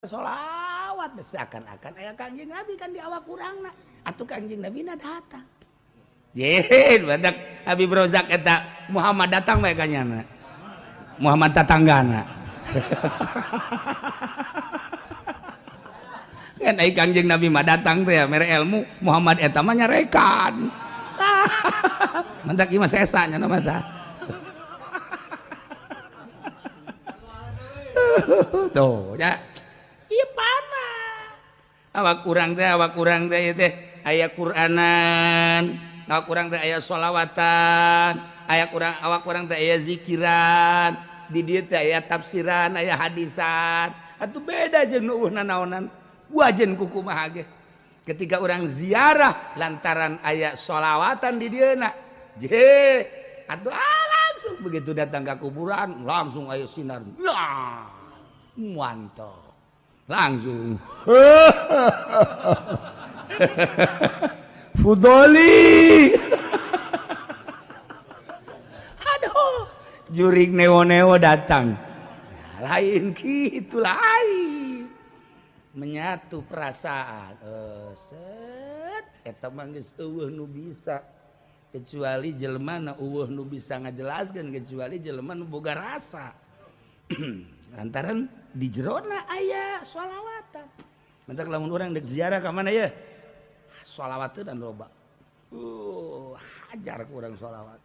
Sholawat seakan-akan aya Kangjeng Nabi kan di awak urangna atuh Kangjeng Nabi na datang. Ye, badak Habib Rozak eta Muhammad datang bae kanyana. Muhammad tatanggana. Kan ai Kangjeng Nabi mah datang teh ya mere ilmu, Muhammad eta mah nyarekan. Mantak ieu mah sesa nya mah tah. Tuh ya. Ieu panah. Awak urang teh ieu teh aya Qur'anan, awak urang teh aya sholawatan, aya kurang awak urang teh aya zikiran, di dieu teh aya tafsiran, aya hadisan. Atuh beda jeung nu eueuh nanaonan. Wajen kukumaha ge. Ketika urang ziarah lantaran aya sholawatan di dieuna. Je, atuh langsung begitu datang ke kuburan langsung aya sinar. Ya, mantap. Langsung. Fudoli. Aduh, jurik neo-neo datang. Nah, lain gitu lain. Menyatu perasaan. Set eta mah geus eueuh nu bisa kecuali jelema na eueuh nu bisa ngajelaskeun kecuali jelema nu boga rasa. Lantaran di jerona aya sholawatan. Mentak lamun urang dek ziarah ka mana ya? Sholawat dan loba. Hajar ku urang sholawat.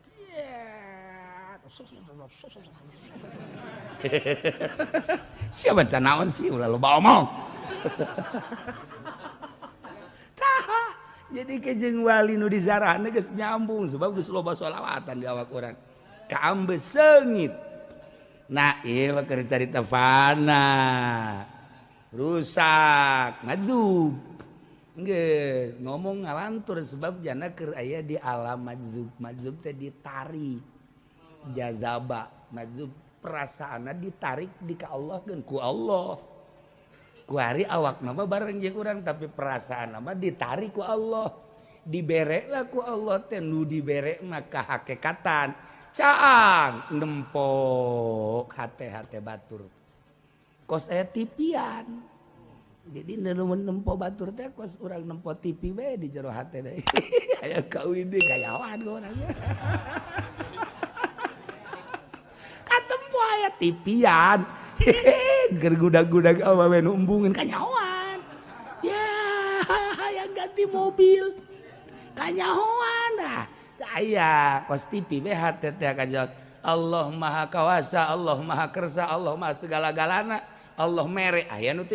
Siapa baca naon sih ulah loba omong. Tah, jadi kejeng wali nu dizarahna geus nyambung sebab geus loba sholawatan di awak urang. Kaambe seungit. Nah, ieu mah keur carita fana. Rusak, majzub. Geus ngomong ngalantur sebab jana keur aya di alam majzub. Majzub teh ditarik. Jazaba, majzub perasaanna ditarik di ka Allah keun ku Allah. Ku hari awak mah bareng jeung urang tapi perasaan mah ditarik ku Allah. Dibere lah ku Allah teh nu dibere mah kahakekatan. Caang nempok hate-hate batur. Kos aya tipian. Jadi nempo batur teh kos urang nempo TV we di jero hate teh. Aya kawin deui kayawan urang. Katempo aya tipian. Keur gudag-gudag awewe nu embungeun kanyahoan. Ya, hayang ganti mobil. Kanyahoan dah. Aya kos TV we hate teh kanyahoan. Allah Maha Kawasa, Allah Maha Kersa, Allah Maha segala-galana, Allah mere aya nu teu